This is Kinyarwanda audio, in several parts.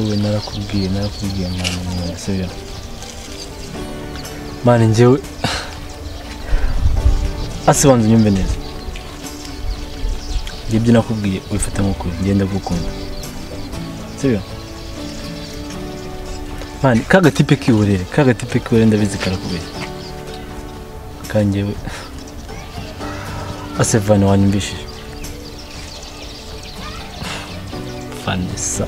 Vanessa we narakubwiye mwana sibyo mwana njyewe asibanze unyumve neza ibyo nakubwiye ubifata nk'ukuri ngenda gukunda sibyo mwana kagatipe kiburere ndabizi karakubeshya kanjyewe asevane wanyumvishije Vanessa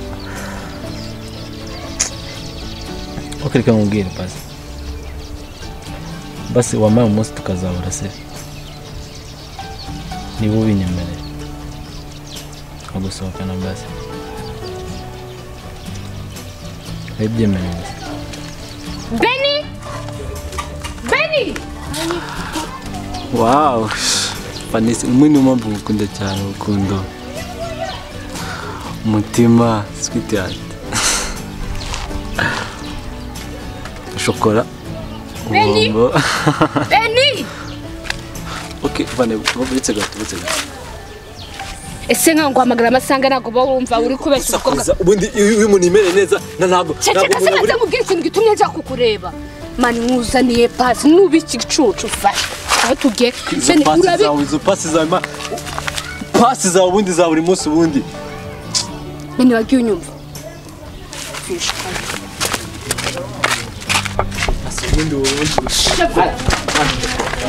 ok reka nkubwire basi basi wampaye umunsi tukazahura se niba ubinyemereye nkagusohokana basi wabyemereye gusa Benny Benny wow Vanessa umwe niyo mpamvu ngukunda cyane urukundo umutima sweetheart shokora Benny Benny okay Vanessa uretse gato ese nka nguhamagara amasanga ntabwo bawumva uri kubeshya umukobwa ubundi iyo umuntu imereye neza ntabwo ceceka se maze nkubwire ikintu gitumye nja kukureba mani nkuzaniye pasi nuba igicucu fasha aho tugiye Benny urabi izo pasi zawe pasi zawe ubundi za buri munsi ubundi Benny wagiye unyumva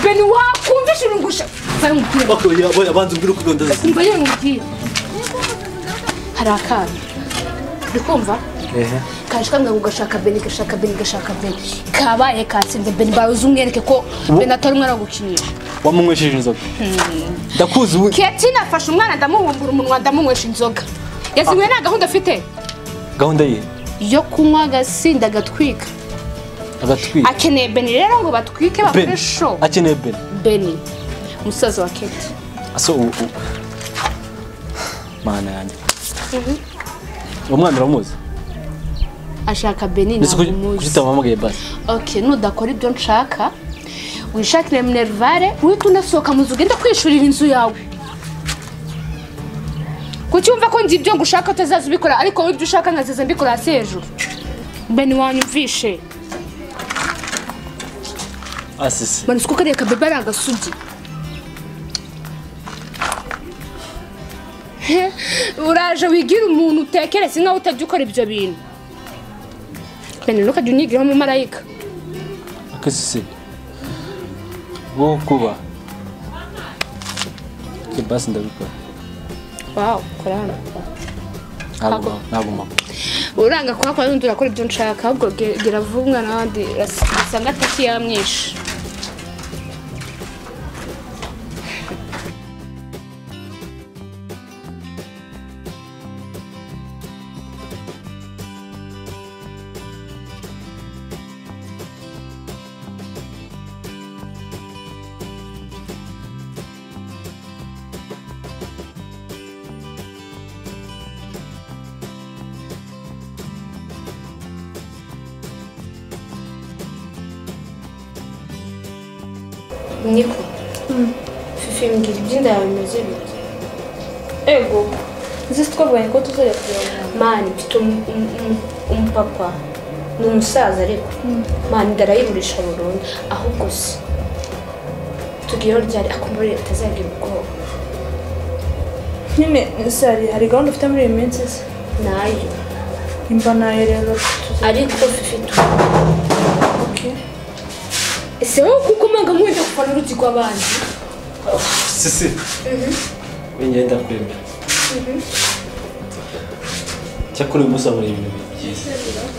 Benny wakumvisha urungusha okay abanza umbwire uko gahunda zimeze umva nkubwire hari akana uri kumva kaje kambwira ngo gashaka Benny gashaka Benny gashaka Benny kabaye katsinze Benny baruze umwereke ko Benny atari umwana wo gukinisha wamunywesheje inzoga ndakuzi ubu Keti nafashe umwana ndamubumbura umunwa ndamunywesha inzoga yazinyweye nta gahunda afite gahunda ye yo kunywa agasinda agatwika agatwika akeneye Benny rero ngo batwike bakore show akeneye Benny Benny musaza wa Keti aso mana yanjye uwo mwana uramuzi ashaka Benny ntabwo umuzi kuki utamuhamagaye basi okay nudakora ibyo nshaka wishakire minervare uhita unasohoka mu nzu ugenda kwishurira inzu yawe kuki wumva ko nzi ibyo ngushaka utazaza ubikora ariko wowe ibyo ushaka nkazaza mbikora hasi hejuru Benny wanyumvishe asisi mani siko kariya kabebe ari agasugi uraje wigira umuntu utekereza nkaho utajya ukora ibyo bintu Benny ntukajya unyigiraho umumarayika akasisi wo kuba okay basi ndabikora wow kora hano ntabwo uranga kuhakora n'undi urakora ibyo nshaka ahubwo gira vuba umwana w'abandi usanga ataki yamwishe Niko Fifi mbwira iby'inda yawe bimeze bite ego nzi twavuganye ko tuzajya kureba mani mfite umupapa ni umusaza ariko mani ndarayiburisha burundu ahubwo se tugiyeho ryari akumva atazagira ubwoba nyine sari hari gahunda ufite muri iyi minsi se nayo imba nayo rero ariko Fifi okay ese wowe kuko umanga mwenda gufana urugi rw'abandi sisi wengenda kwemera cyakora uyu munsi wabonye ibintu byiza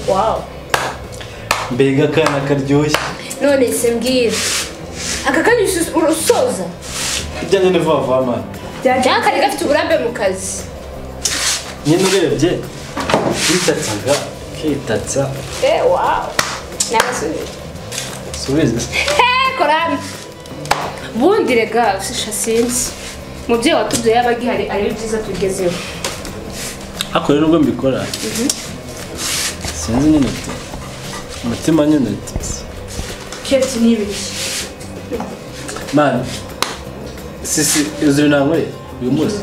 wow mbega akana karyoshye none se mbwira aka kanya usoza ibyanjye ni vuba vuba mani cyangwa gafite uburambe mu kazi nyine urebye witatsaga kitatsa wow nabasubiye subize korani bundi rega sinzi mubyeyi watubyaye yaba agihari ari byiza tugezeho ariko rero nubwo mbikora sinzi nyine umutima nyine Keti ni ibiki mani sisi uzi ibintu nankoreye uyu munsi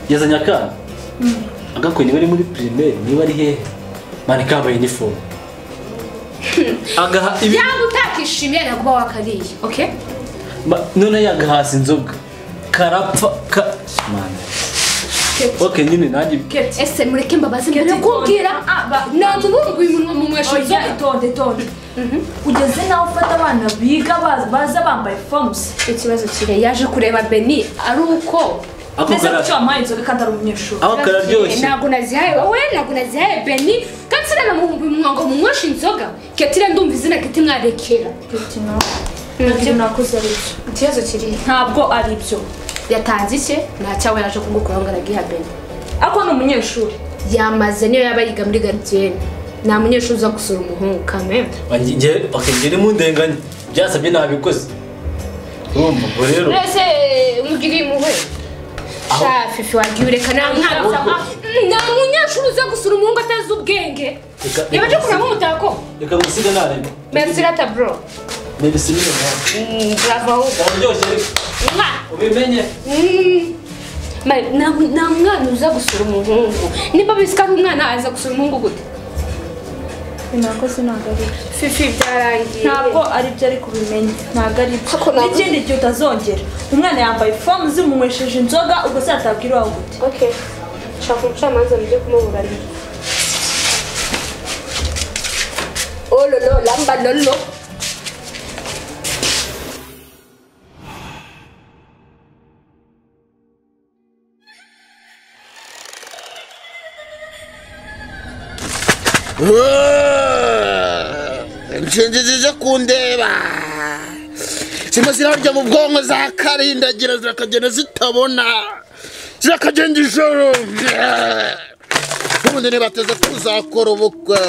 yazanye akana Agakwe niba ari muri primaire niba ari hehe mani kambaye uniform agaha ibi yaba utakishimiye nakuba wakariye okay none yagahasa inzoga karapfa ka mani okay nyine nanjye ese mureke mbabaze mbere kumbwira namubumbuye umunwa mu mwesho inzoga itonde tonde ugeze naho ufata abana biga baza bambaye forms ikibazo kire yaje kureba Beni ari uko ndetse kucyo wampaye inzoga kandi ari umunyeshuri aho kararyoshye ntabwo nazihaye wowe ntabwo nazihaye Beni kandi sinanamuhumbuye umunwa ngo munyweshe inzoga Ketire ndumva izina Keti mwarekera Keti no nabyo nakoze ari byo ikibazo kiri ntabwo ari byo yatanze iki nta cyawe yaje kugukuraho ngo aragiha Beni ako ni umunyeshuri yamaze niyo yaba yiga muri gardienne nta munyeshuri uza gusura umuhungu kameme okay ngere mu ndenganye byasabye nabikoze urumva ubwo rero mbese umugiriye impuhwe sha Fifi wagiye ureka nta munyeshuri uza gusura umuhungu atazi ubwenge yabaje kuramo umutako reka ngusiga narebe merci rata bro merci nini bravo uraryoshye ubimenye nta mwana uza gusura umuhungu niba bizi ko ari umwana aza gusura umuhungu gute nakoze ntabwo ari byo Fifi byarangiye ntabwo ari byo ariko ubimenye ntabwo ari byo n'ikindi gihe utazongera umwana yambaye fomu zimunywesheje inzoga ubwo se yatabwira iwawe gute okay shaka umucamanza mujye kumuburanira ololo lamba lolo inshinge zije kundeba zimwe zirarya mu bwonko zakarindagira zirakagenda zitabona zirakagenda ijoro ubundi ntibateze kuzakora ubukwe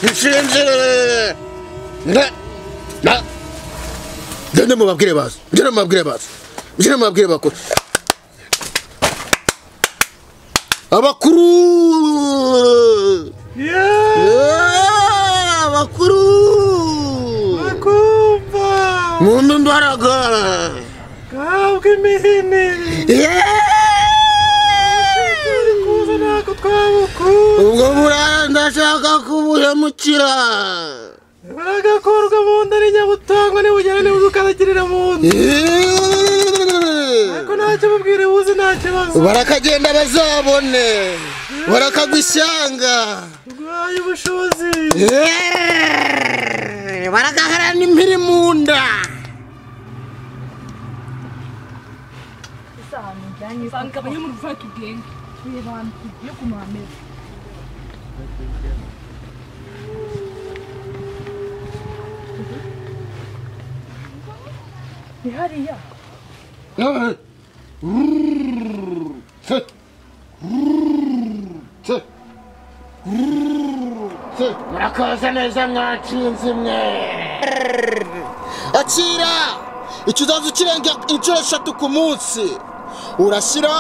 inshinge ngende mubabwire baza ngende mubabwire baza ngende mubabwire bakuru abakuru abakuru bakumva mumpe imbaraga kabwa imihini kuza ntabwo twabukura ubwo buraya ndashaka kubuhemukira baragakorwa mu nda n'inyabutangwa nibugera nibuze ukanagirira mu nda ariko ntacyo mubwire buze nta kibazo barakagenda bazabone barakagwa ishyanga urwaye ubushobozi baragaharana impiri mu nda ni hariya murakaza neza mwatsinze mwe akira ikizaza ukirenga inshuro 3 ku munsi urashyira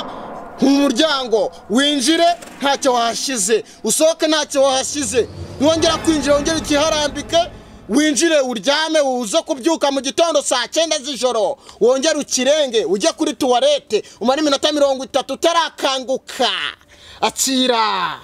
mu muryango winjire ntacyo wahashyize usohoke ntacyo wahashyize ntiwongera kwinjira wongere ukiharambike winjire uryame uze kubyuka mu gitondo saa 9 z'ijoro wongere ukirenge ujye kuri tuwarete umare iminota 30 utarakanguka akira.